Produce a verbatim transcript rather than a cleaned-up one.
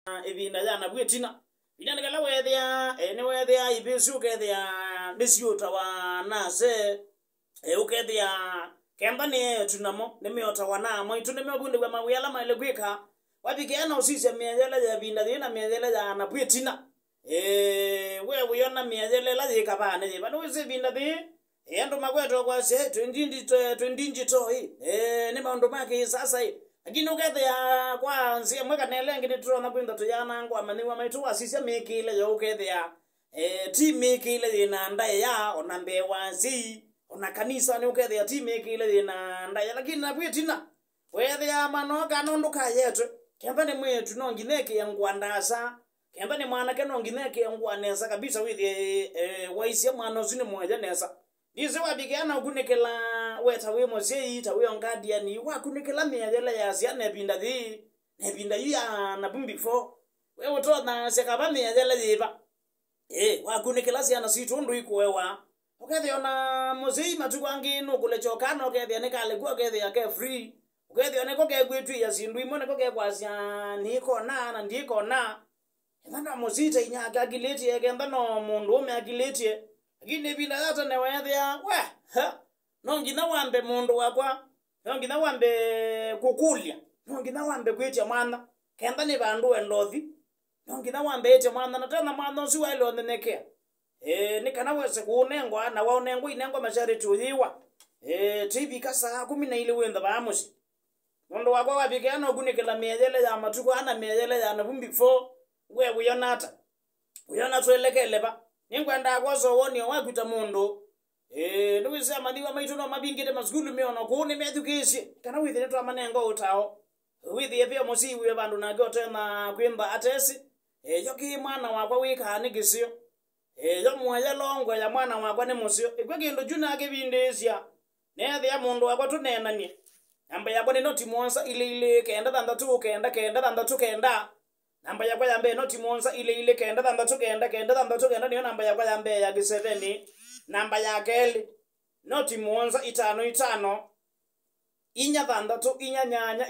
ĩvinda ya navu ĩtina. Ĩvinda nĩ kala weethĩa, eh, nĩweethĩa ivĩsĩ ũkethĩa nĩsiũtawa nase, eh, ũkethĩa kemba nĩ eetu namo, nĩmeũtawa na amwaitũ, nĩmeũvundĩw'a mawĩa ala maĩle kwĩka. Wavikĩa na ũsisya mĩeyele ya ĩvinda yĩĩ na mĩeyele ya navu ĩtina. Ĩĩ, we wĩona mĩeyele ĩla yĩ kavanĩ yĩva? Nĩwĩsĩ ĩvinda yĩĩ, ĩĩ, andũ makwetwe kwasya, "Ĩ, twĩ ndinji to-, twĩ ndinji to, ĩ, ĩĩ, nĩ maũndũ ma kĩsasa, ĩ." Lakini ũkethĩa kwa nzĩa ĩmwe kana ĩla ĩngĩ nĩtũtonya kwĩtha tũyanangwa amanyĩw'a maitũ wasisya mĩkĩĩle yo ũkethĩa, ĩĩ, ti mĩkĩĩle yĩ na ndaĩa, ona mbee wa asyai, ona kanisanĩ ũkethĩa ti mĩkĩĩle yĩ na ndaĩa, lakini navu ĩtina, weethĩaa manooka nũndũ kayetwe. Kemba nĩ mwĩĩtu no nginya ekĩe ngũa ndaasa. Kemba nĩ mwanake no nginya ekĩe ngũa nesa kabisa wĩthĩe, eh, waisye mwana ũsu nĩ mũeya nesa. Ndĩsĩ wavikĩa na ũkunĩkĩla we ta wĩ mũsyai, ta wĩ o guardian, wakunĩkĩla mĩeyele ya syana ĩvinda yĩĩ, na ĩvinda yu ya navu before. We ũtonya asya kava mĩeyele yĩva? Ĩĩ, wakunĩkĩla syana sitũ ũndũ ikũewa. Ũkethĩa ona mũsyai matukũ angĩ nũkũlekya ũkana, ũkethĩa nĩkalekwa, ũkethĩa ke free. Ũkethĩa nĩko kekwĩtw'ĩĩa syĩndũ imwe, nĩko kekwasya, "Nĩkona na ndiĩkona." Ethwa no mũsyai ta inyake akilĩtye, kenda no mũndũũme akilĩtye. Lakini ĩvinda ya tene weethĩa, we, ha, no nginya wambe mũndũ wakwa, no nginya wambe kũkũlya, no nginya wambe kwĩtya mwana, kenda nĩ vandũ wenda ũthi. No nginya wambe ĩtye mwana, na tena mwana ũsu waĩle ũnenekea. Ĩĩ, nĩ kana wese kũũnengwa, na waũnengwa inengwa masharti ũyĩwa. Ĩĩ, tivika saa kũmi na ilĩ wĩ nthĩ vaa mũsyĩ. Mũndũ wakwa wavikĩa no kunĩkĩla mĩeyele ya matukũ ana mĩeyele ya navu before, we wĩona ata? Wĩona twelekele va? Nĩngwendaa kwosa woni waku ta mũndũ. Ĩĩ, nĩwĩsĩ amanyĩw'a maitũ no mavingĩte masukulu meona kũu nĩmethukĩĩsye, kana wĩthĩ nĩtwamanenga ũtao. Wĩthĩe ve mũsyai wĩ vandũ nake ũtena kwĩmba atesĩ, "Eyo kĩ mwana wakwa wĩkaa nĩ kĩseo. Eyo mũeya longo ya mwana wakwa nĩ mũseo." Ĩkw'a kĩndũ kyu nakĩvindĩĩsya. Neethĩa mũndũ wakwa tũneenany'e. Namba yakwa nĩ noti mũonza ilĩ ilĩ kenda thanthatũ kenda kenda thanthatũ kenda. Namba yakwa ya mbee noti mũonza ilĩ ilĩ kenda thanthatũ kenda kenda thanthatũ kenda nĩyo namba yakwa ya mbee ya kĩseveni. Namba ya kelĩ noti mũonza itano itano inya thanthatũ inya nyanya